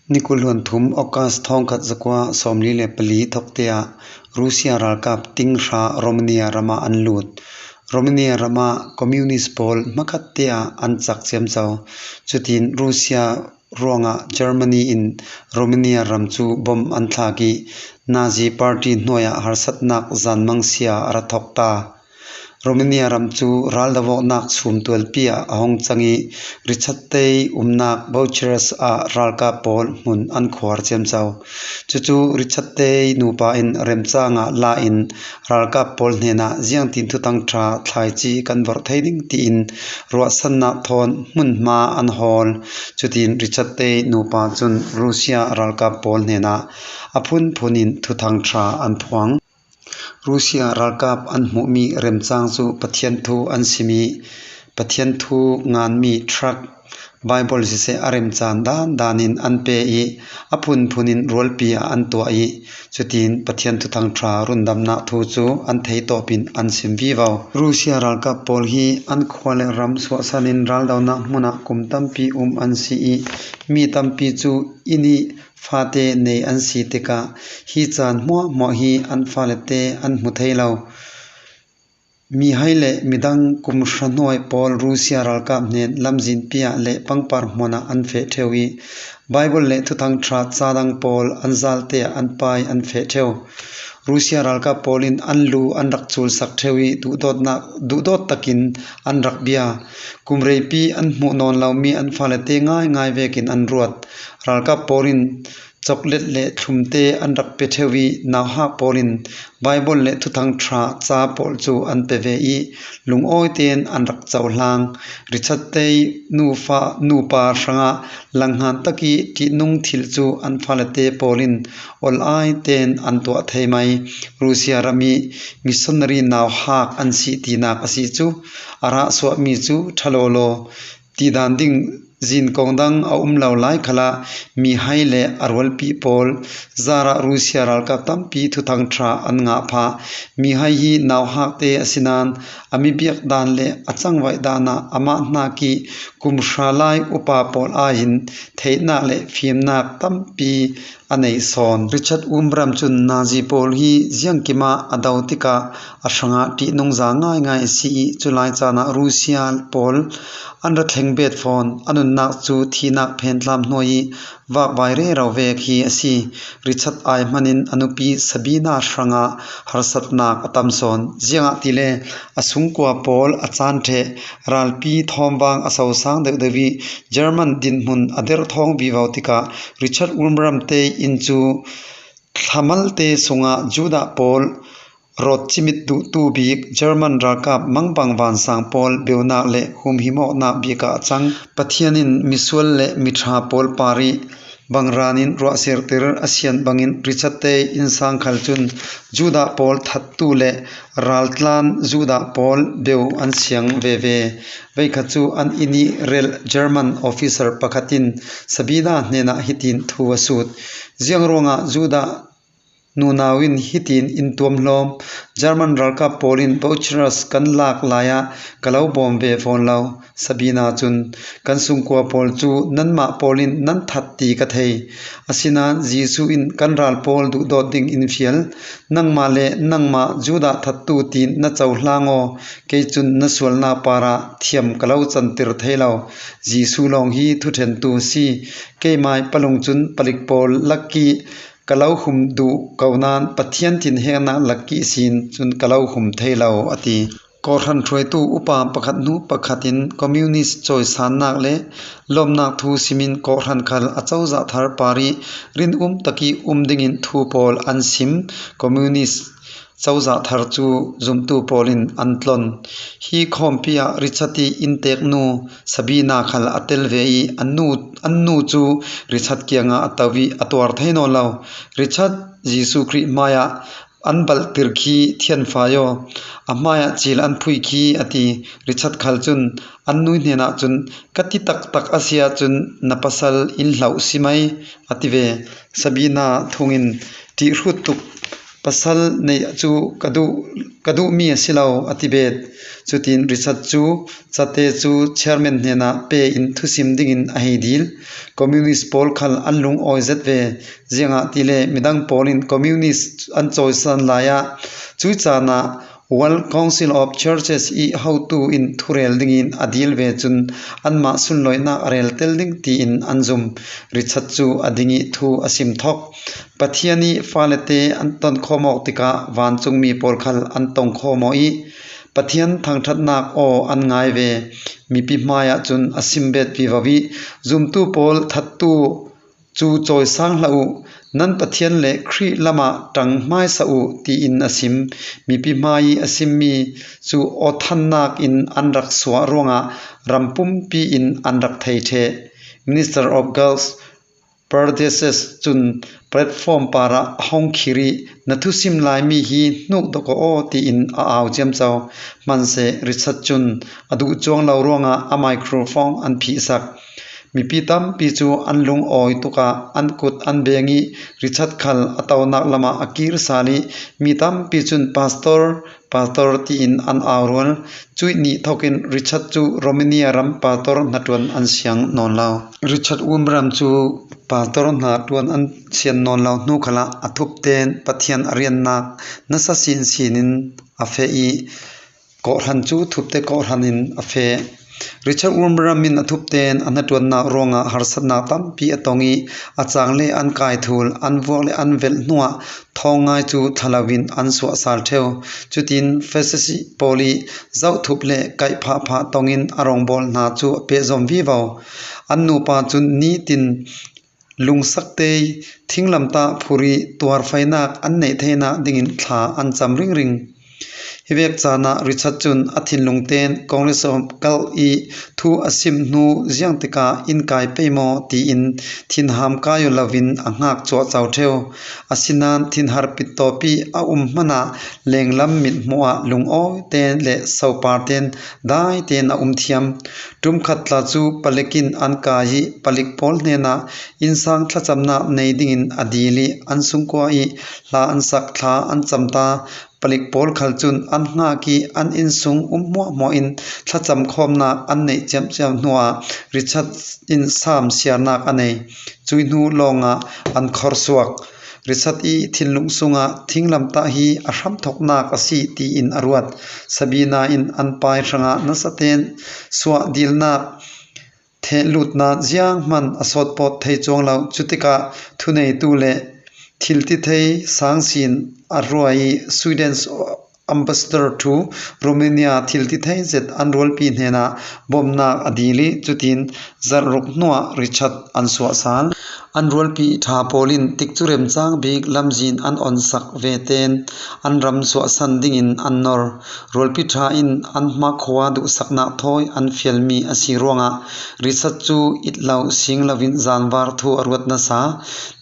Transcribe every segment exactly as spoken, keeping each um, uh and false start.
Ni kul hluan thum, August thawngkhat zakua sawmli le pali thawkte ah Russia ralkap tinghra Romania ramah an lut. Romania ramah communist pawl hmakhatte ah an cak ciamco. Cutin Russia ruangah Germany in Romania ram cu bom an thlak ih Nazi party hnuaiah harsatnak zanmang sia a ra thawk ta. Romania ram cu raldo awknak sumtualpi ah a hung cang ih Richard Tei umnak Bucharest ah ralkap pawl hmun an khuar ciamco. Cucu Richard Tei nupa in remcang ah la in ralkap pawl hnenah ziangtin thuthang ṭha thlaici kan vorh thei ding tiin ruahsannak thawn hmunhma an hawl. Cutin Richard Tei nupa cun Russia ralkap pawl hnenah a phunphun in thuthang ṭha an phuang. Russia ralkap an hmuhmi remcang cu Pathian thu an sim ih Pathian thu nganmi truck Baibal siseh a remcan dan dan in an pe ih a phunphun in rualpi ah an tuah ih cutin Pathian thuthang ṭha rundamnak thu cu an theitawp in an sim vivo. Russia ralkap pawl hi an khua le ram suahsan in raldonak hmun ah kum tampi um an si ih mi tampi cu inn ih fate nei an si tikah hi caan hmuahhmuah hi an falete an hmu thei lo. Mihai le midang kum hra hnuai pawl Russia ralkap hnen lamzinpi ah le pangpar hmuan ah an feh ṭheu ih Baibal le thuthang ṭha ca dang pawl an zalte ah an pai an feh ṭheu. Russia ralkap pawl in an lu an rak culsak ṭheu ih duhdawtnak, duhdawt takin an rak bia. Kum reipi an hmuh nawn lomi an falete ngaingai vekin an ruat. Ralkap pawl in coklet le thlumte an rak pe ṭheu ih nauhak pawl in Baibal le thuthang ṭha ca pawl cu an pe ve ih lungawi tein an rak cohlang. Richard Tei nufa, nupa hrangah langhngan tak ih ṭihnung thil cu an falete pawl in ol-ai tein an tuah thei mai. Russia ram ih missionary nauhak an si tinak a si cu a rah suahmi cu ṭha lawlaw. Tidan ding zinkong dang a um lo lai khalah mihai le a rualpi pawl zarah Russia ralkap tampi thuthang ṭha an ngah phah. Mihai hi nauhakte a si nain a mi biak dan le a cangvaih dan ah amah hnak ih kum hra lai upa pawl aihin theihnak le fimnak tampi a nei sawn. Richard Wurmbrand cun Nazi pawl hi ziangkim ah a do tikah a hrangah ṭihnung za ngaingai a si ih, culai caan ah Russia pawl an ra thleng bet fawn. A nunnak cu thihnak phen tlam hnuai ih vakvai rero vek hi a si. Richard ai hman in a nupi Sabina hrangah harsatnak a tam sawn. Ziangahtile a sungkua pawl a caan ṭheh, ralpi thawmvang a sosang deuhdeuh ih German dinhmun a derh thawng vivo tikah Richard Wurmbrand te inn cu thlamalte sungah Judah pawl rawt cimit duhtu bik German ralkap mangbang vansang pawl beunak le humhimawknak bik ah a cang. Pathian in misual le miṭha pawl par ih bangran in ruahsertir a sian bangin Richard te innsang khal cun Judah pawl thattu le raltlan Judah pawl beu an siang veve. Veikhat cu an inn ih relh German officer pakhat in Sabina hnenah hitin thu a sut, "Ziang ruangah Judah nunau in hitin in tuamhlawm? German ralkap pawl in Bucharest kan lak lai ah ka lo bawm ve fawn lo." Sabina cun, "Kan sungkua pawl cu nanmah pawl in nan that ti ka thei. Asinain Jesuh in kan ral pawl duhdawt ding in fial. Nangmah le nangmah Judah thattu tiin na cohlang aw. Kei cun na sualnak parah thiam ka lo cantir thei lo. Jesuh lawng hi thuṭhentu a si. Keimah ih palung cun palik pawl lak ih ka lo hum duh ko nain Pathian thinhengnak lak ihsin cun ka lo hum thei lo," a ti. Kawhhran hruaitu upa pakhat hnu pakhat in communist cawisannak le lawmhnak thu simin kawhhran khal a cozah thar par ih rinum tak ih um dingin thu pawl an sim. Communist cozah thar cu zumtu pawl in an tlon. Hi khawmpi ah Richard ih innteknu Sabina khal a tel ve ih an nu, an nu cu Richard kiangah a to ih a tuar thei nawn lo. "Richard, Jesuh Khrih hmaiah an balhtir khi thianfai aw, a hmaiah cil an phui khi," a ti. Richard khal cun, an nu hnenah cun, "Ka ti taktak a si ahcun na pasal in hloh si mai," a ti ve. Sabina thungin ṭihhrut tuk Pasal neih chu ka duh, ka duhmi a si lo, a ti bet. Chutin Richard cu chate cu chairman hnenah pe in thusim dingin a hei dil. Communist pawl khal an lungawi zet ve, ziangahtile midang pawl in communist an cawisan lai ah, cui caan ah World Council of Churches i hotu in thurel dingin a dil ve cun anmah sunlawinak a rel tel ding tiin an zum. Richard cu a ding i thu a sim thok. Pathian i falete an tonkhawm awk tikah vancungmi pawl khal an tongkhawm aw i Pathian thangṭhatnak aw an ngai ve. Mipi hmaiah cun a sim bet vivo i zumtu pawl thattu cu cawisang hlah uh, nan Pathian le Khrih lamah ṭang hmaisa uh, tiin a sim. Mipi hmai i a simmi cu awthannak in an rak suah ruangah ram pumpi in an rak thei ṭheh. Minister of Girls Pardeses cun platform parah a hong khir i, "Na thusim laimi hi hnuk dok aw," tiin a au ciamco. Hmanseh Richard cun a duh cuang lo ruangah a microphone an phihsak. Mipi tampi cu an lungawi tukah an kut an beng i Richard khal a tonak lamah a kir sal i mi tampi cun, "Pastor, Pastor," tiin an au rual. Cuih nih thokin Richard cu Romania ram pastor hnaṭuan an siang nawn lo. Richard Wurmbrand cu pastor hnaṭuan an sian nawn lo hnu khalah a thupten Pathian a riannak nasa sinsin in a feh i kawhhran cu thupte kawhhran in a feh. Richard Wurmbrand in a thupten a hnaṭuannak ruangah harsatnak tampi a tong i a cang le an kai thul, an vuak le an velh hnuah thawng ngai cu thla loin an suah sal ṭheu. Cutin Fascist pawl i zohthup le kaih phahphah tongin a rawngbawl hna cu a pehzom vivo. An nupa cun nitin lungsaktei thinglamtah phur i tuarfainak an neih theinak dingin thla an cam ringring. Hi vek caan ah Richard cun a thinlungten Congress of Cult i thu a sim hnu ziang tikah in kai pei maw tiin thinham kai uh loin a hngak cuahco ṭheu. Asinain thinhar pittawp i a um hmanah lenglam mithmuh ah lungawiten le soparten daiten a um thiam. Ṭumkhat tla cu palik in an kai i palik pawl hnenah innsang thlacamnak nei dingin a dil i an sungkua i hla an sak, thla an cam ta. Palik pawl khal cun an hngak i an innsung um hmuahhmuah in thlacam khawmnak an neih ciamciam hnuah Richard in sam siarnak a nei. Cui hnu lawngah an khor suak. Richard i thinlung sungah thinglamtah hi a hramthoknak a si tiin a ruat. Sabina in an pai hrangah nasaten suah dilnak thehlutna zianghman a sawtpawt thei cuang lo. Cutikah thuneitu le thiltithei sangsin a ruai i Sweden's ambassador to Romania thiltithei zet an rualpi hnenah bawmhnak a dil i cutin zarh ruk hnuah Richard an suah sal. An rualpi ṭha pawl in tikcu remcang bik lamzin an onsak veten an ram suahsan dingin an nor. Rualpi ṭha in an hmakhua duhsaknak thawi an fialmi a si ruangah Richard cu it lo sing loin zanvar thu a ruat nasa.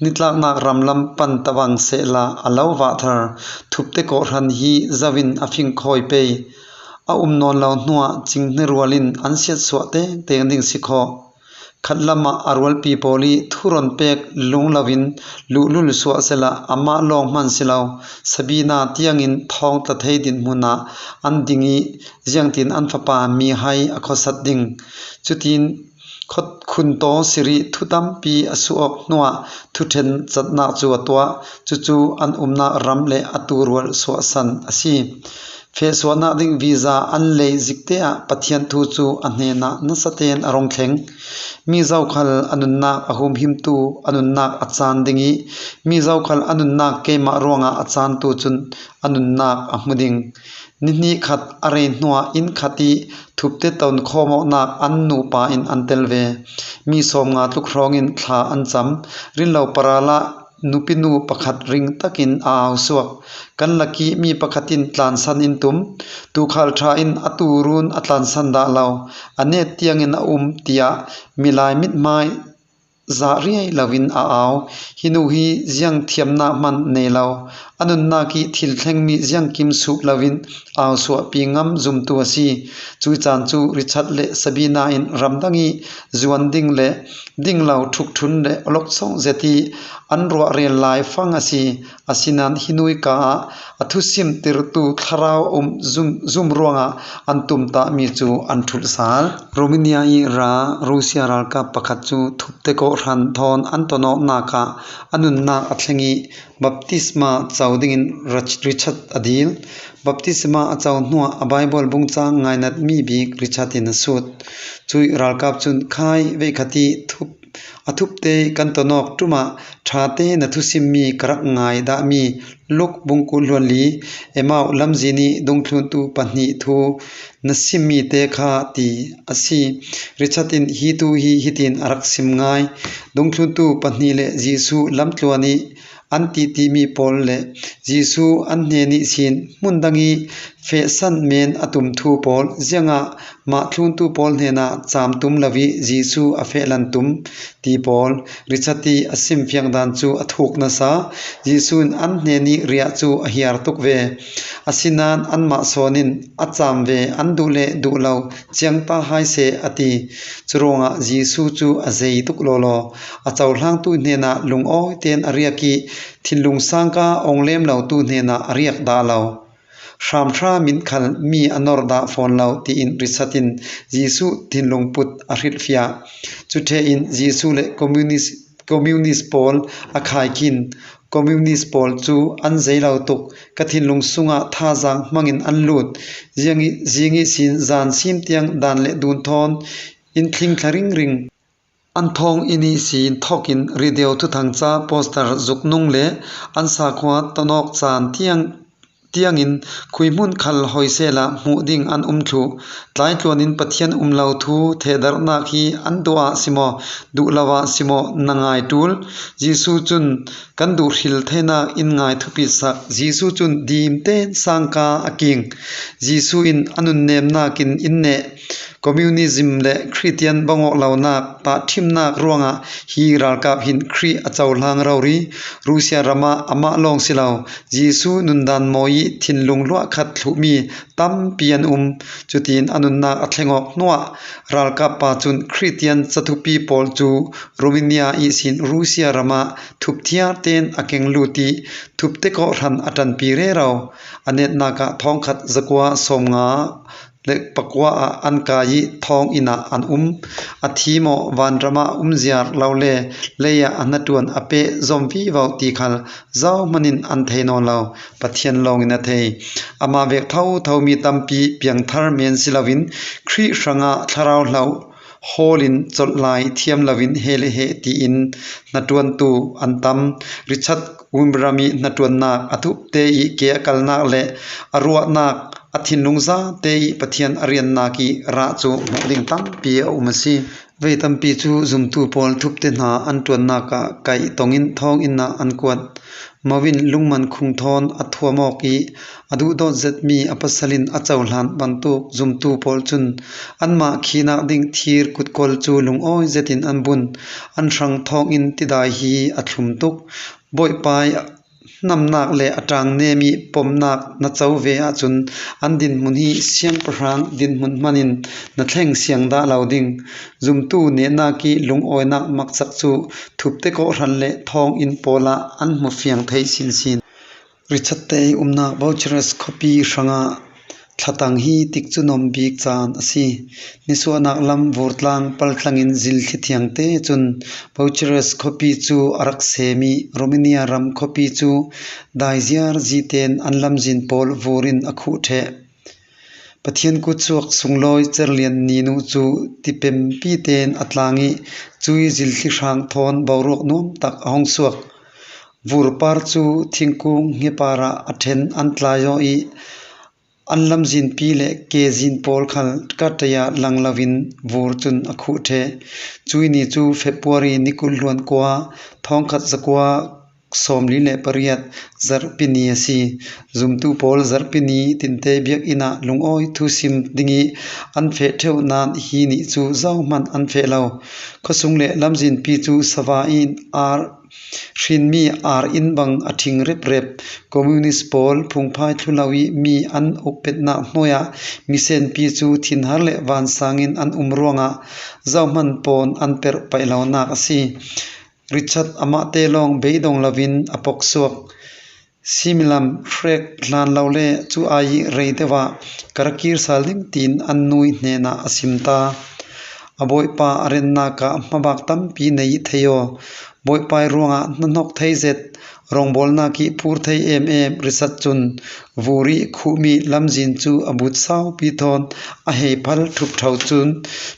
Nitlaknak ramlam pan tabang sehla a lo vah thar. Thupte kawhhran hi zoin a fingkhawi pei. A um nawn lo hnuah cinghne rual in an siatsuah tengteng ding si khawh. Khatlam ah a rualpi pawl i thuron pek lung loin luhlul suah sehla amah lawng hman si lo. Sabina tiangin thawngtla thei dinhmun ah an ding i ziangtin an fapa Mihai a khuasat ding. Cutin khut-, khuntaw sirih thu tampi a suh awk hnuah thuṭhen catnak cu a tuah. Cucu an umnak ram le a turual suahsan a si. Fehsuahnak ding visa an lei zikte ah Pathian thu cu a hnenah nasaten a rung thleng. Mi zokhal a nunnak a humhimtu a nunnak a caan ding i mi zokhal a nunnak keimah ruangah a caantu cun a nunnak a hmu ding. Nihnih khat a rei hnuah inn khat i thupte tonkhawm awknak an nupa in an tel ve. Mi sawmnga tluk hrawngin thla an cam. Rinlo paral ah nupinu pakhat ring takin a au suak. Kan lak i mi pakhat in tlansan in tum. Tuukhal ṭha in a tuurun a tlansan dah lo. A net tiangin a um, tiah milai mithmai zah riai loin a au. Hi nu hi ziang thiamna hman nei lo, a nunnak ih thil thlengmi ziangkim sup loin au suahpi ngam zumtu a si. Cui caan cu Richard le Sabina in ramdang ih zuan ding le ding lo ṭhukṭhun le awloksong zet ih an ruah rel lai fang a si. Asinain hi nu ih ka ah a thusimtirtu thlarau a um zum, zum ruangah an tumtahmi cu an ṭhulh sal. Romania ih ra Rusia ralkap pakhat cu thupte kawhhran thawn an tonawknak ah a nunnak a thleng ih baptisma co dingin Rach-, Richard a dil. Baptisma a co hnuah a Baibal bungcang ngainatmi bik Richard in a sut. Cuih ralkap cun khai veikhat ih thup a thupte kan tonawk ṭum ah ṭhate na thusimmi ka rak ngai dahmi Luk bungkul hluanli, Emau lamzin ih dungthluntu pahnih thu na simmi te kha ti a si. Richard in hi tu hi hitin a rak sim ngai. Dungthluntu pahnih le Jesuh lamtluan ih an tihtihmi pawl le Jesuh an hnen ihsin hmun dang ih fehsan men a tum thu pawl, ziangah mah thluntu pawl hnenah caam tum lo ih Jesuh a fehlan tum ti pawl, Richard ih a simfiang dan cu a thuk nasa. Jesuh in an hnen ih riah cu a hiar tuk ve. Asinain anmah sawn in a caam ve, an duh le duh lo ciangta hai seh a ti. Curuangah Jesuh cu a zei tuk lawlaw. A cohlangtu hnenah lungawi tein a riak ih thinlung sangka ong lem lotu hnenah a riak dah lo. Hramhram in khal mi a nor dah fawn lo, tiin Richard in Jesuh thinlung put a hrilhfiah. Cuṭhe in Jesuh le communist, communist pawl a khaikin, communist pawl cu an zei lo tuk, ka thinlung sungah thazaang hmangin an lut. Ziang ih, zing ihsin zan sim tiang dan le dun thawn in tling thla ringring. An thawng inn ihsin thawkin radio thuthang ca poster zuk nung le an sakhua tonawk caan tiang, tiangin khuihmun khal hoi sehla hmuh ding an um thluh. Tlaitluan in Pathian um lo thu thehdarhnak hi an duh ah si maw, duh lo ah si maw, na ngai ṭul. Jesuh cun kan duh hril theinak in ngai thupi sak. Jesuh cun dim tein sangka a king. Jesuh in a nunnemnak in in neh. Communism le Khristian bang awk lonak tahṭhimnak ruangah hi ralkap hin Khrih a cohlang rori. Rusia ram ah amah lawng si lo, Jesuh nundan mawi ih thinlung luahkhat thluhmi tampi an um. Cutin a nunnak a thleng awk hnuah ralkap pa cun Khristian cathupi pawl cu Romania ihsin Rusia ram ah thupthiar tein a keng lut ih thupte kawhhran a ṭanpi rero. A netnak ah thawngkhat zakua sawmnga le pakua ah an kai ih thawng inn ah an um. A thi maw, vanram ah um ziar lo le lei ah a hnaṭuan a peh zom vivo ti khal zohman in an thei nawn lo. Pathian lawngin a thei. Amah vek thotho mi tampi piangthar men si loin Khrih hrangah thlarau hlo hawl in colh lai thiam loin he le he tiin hnaṭuantu an tam. Richard Wurmbrand ih hnaṭuannak a thupte ih ke a kalnak le a ruahnak, a thinlung zate ih Pathian a riannak ih rah cu hmuh ding tampi a um a si. Vei tampi cu zumtu pawl thupte hna an ṭuannak ah kaih tongin thawng inn ah an kuat. Mo in lungman khung thawn a thuam awk ih a duhdawt zetmi a pasal in a cohlan bantuk zumtu pawl cun anmah khihnak ding thir kutkol cu lungawi zetin an bun. An hrang thawng inn tidai hi a thlum tuk. Bawipa ih hnamnak le a ṭangnem ih pomnak na co ve ahcun an dinhmun hi siangpahrang dinhmun hman in na thleng siang dah lo ding. Zumtu nehnak ih lungawinak makcak cu thupte kawhhran le thawng inn pawl ah an hmu fiang thei sinsin. Richard te ih umnak Bucharest khuapi hrangah thlatang hi tikcu nuam bik caan a si. Nisuahnak lam vurtlang paltlang in zilthli thiangte cun Bucharest khuapi cu a rak sem ih Romania ram khuapi cu daiziar zitein an lamzin pawl vur in a khuh ṭheh. Pathian kutsuak sunglawi cerlian ninu cu tipempi tein a tlang ih cui zilthli hrang thawn boruak nuam tak a hung suak. Vurpar cu thingkung hngepar ah a ṭhen an tlai aw ih an lamzinpi le kezin pawl khal kaṭei ah lang loin vur cun a khuh ṭheh. Cui ni cu February ni kul hluan kua, thawngkhat zakua sawmli le pariat, Zarhpi ni a si. Zumtu pawl Zarhpi ni tinte biakinn ah lungawi thusim ding ih an feh ṭheuh nan hi nih cu zohman an feh lo. Khuasung le lamzinpi cu sava in ar hrinmi ar in bang a ṭhing reprep. Communist pawl phungphai thlu lo ih mi an ukpetnak hnuai ah misenpi cu thinhar le vansang in an um ruangah zohman pawn an perh paih lonak a si. Richard amahte lawng beidong loin a poksuak. Similam hrek hlan lo le cu ai ih rei deuh ah ka ra kir sal ding tiin an nu ih hnenah a sim ta. A bawipa a rennak ah hmabak tampi nei ih thei aw. Bawipa ih ruangah hnahnok thei zet, rawngbawlnak ih phur thei em em Richard cun vur ih khuhmi lamzin cu a but saupi thawn a hei phal ṭhup ṭho cun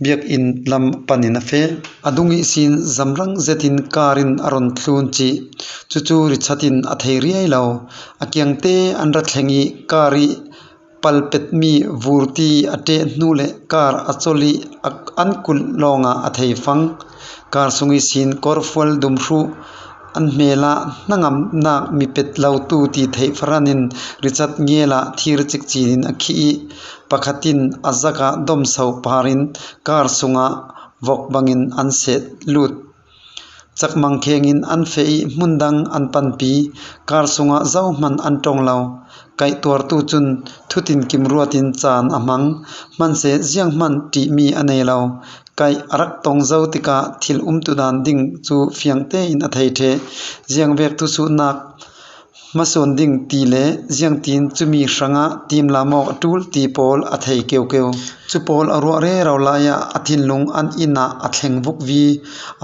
biakinn lam panin a feh. A dung ihsin zamrang zetin kar in a run thlun cih. Cucu Richard in a thei riai lo. A kiangte an ra thleng ih kar ih palpetmi vurti a ṭeh hnu le kar a colh ih a, an kulh lawngah a thei fang. Kar sung ihsin kawrfual dumhruh an hmel ah hnangamnak mi pet lotu ti theih farhan in Richard ngel ah thir cikcin in a khih ih pakhat in a zak ah domso par in kar sungah vok bangin an seh lut. Cakmang kheng in an feh ih hmun dang an panpi. Kar sungah zohman an ṭong lo. Kaihtuartu cun thutin kimruat in caan a hmang. Hmanseh zianghman ṭihmi a nei lo. Kaih a rak tong zo tikah thil umtudan ding cu fiang tein a thei ṭheh. Ziangvek thusuhnak hmasuan ding ti le ziangtin cumi hrangah timlam awk a ṭul ti pawl a thei keukeu. Cu pawl a ruah rero lai ah a thinlung an inn ah a thleng vukvi.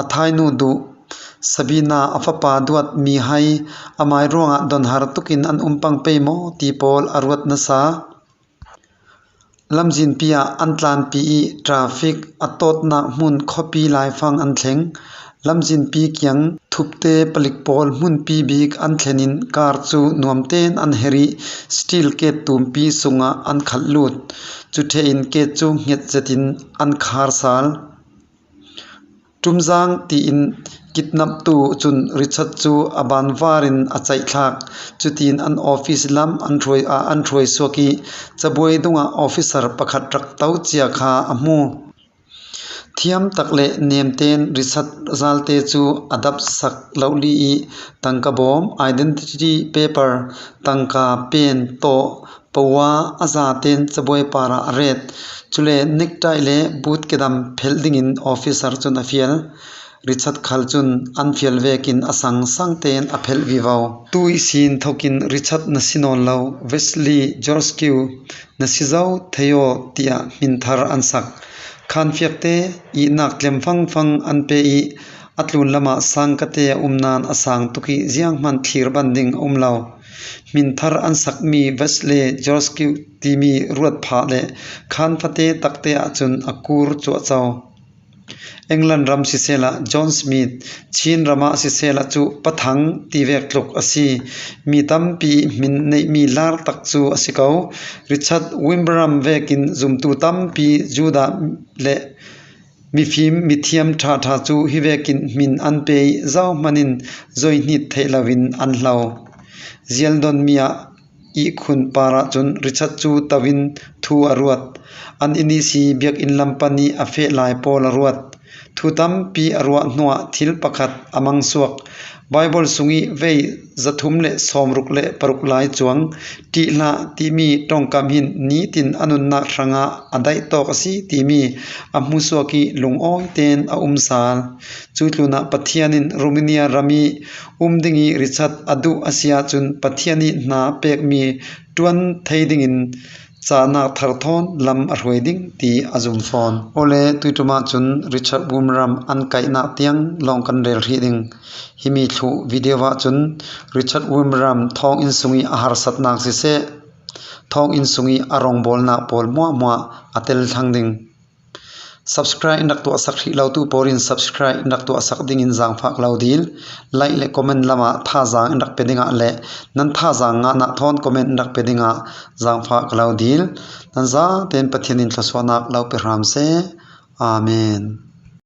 A thainu duh Sabina, a fapa duat Mihai, amai ruangah donhar tukin an um pang pei maw ti pawl a ruat nasa. Lamzinpi ah an tlanpi ih traffic a tawtnak hmun khuapi laifang an thleng. Lamzinpi kiang thupte palik pawl hmunpi bik an thlen in kar cu nuamten an herh ih steel gate tumpi sungah an khalh lut. Cu ṭheh in gate cu hnget zetin an khar sal. Ṭumzang tiin kidnaptu cun Richard cu a banvar in a caihthlak. Cutiin an office lam an hruai, ah, an hruai suak ih cabuai dungah officer pakhat rak to cia kha a hmu. Thiam tak le nemten Richard zalte cu a dapsak lohli ih tangka bawm, identity paper, tangka pen tawh, paua a zaten cabuai parah a ret. Cule necktie le boot kedam phelh dingin officer cun a fial. Richard khal cun an fial vekin a sangsang tein a phelh vivo. Tu ihsin thokin Richard na si nawn lo, Wesley Georgescu na si zo thei aw, tiah hminthar an sak. Khanfiakte ihnak tlem fangfang an pe ih a tlun lamah sangkate a um nain a sang tuk ih zianghman thlir ban ding a um lo. Hminthar an sakmi Wesley Georgescu timi ruat phah le khanfate takte ahcun a kur cuahco. England ram sisehla John Smith, Chin ram ah sisehla cu Pa Thang ti vek tluk a si. Mi tampi hmin neihmi lar tak cu a si ko. Richard Wimram vekin zumtu tampi Judah le mifim mithiam ṭhaṭha cu hi vekin hmin an pe ih zohman in zoihnit theih loin an hlo. Zialdonmi ah ihkhun parah cun Richard cu to in thu a ruat. An inn ihsi biakinn lam pan ih a feh lai pawl a ruat. Thu tampi a ruah hnuah thil pakhat a mangsuak. Baibal sungih vei zathum le sawmruk le paruk lai cuang ṭih hlah timi ṭongkam hin nitin a nunnak hrangah a daih tawk a si timi a hmusuak ih lungawi tein a um sal. Cu tlunah Pathian in Romania ram ih um ding ih Richard a duh a si ahcun Pathian ih hna pekmi ṭuan thei dingin cahnak thar thawn lam a hruai ding ti a zum fawn. Awle, tuiṭum ahcun Richard Wurmram an kaihnak tiang lawng kan rel hrih ding. Himi thluh video ahcun Richard Wurmram thawnginn sungih a harsatnak siseh, thawnginn sungih a rawngbawlnak pawl hmuahhmuah a tel thlang ding. Subscribe in rak tuahsak hrih lotu pawl in subscribe in rak tuahsak dingin zaangfah ka lo dil. Like le comment lamah thazaang in rak pe dingah le nan thazaang nganah thawn comment in rak pe dingah zaangfah ka lo dil. Nan zaten Pathian in thluasuahnak lo pe hram seh. Amen.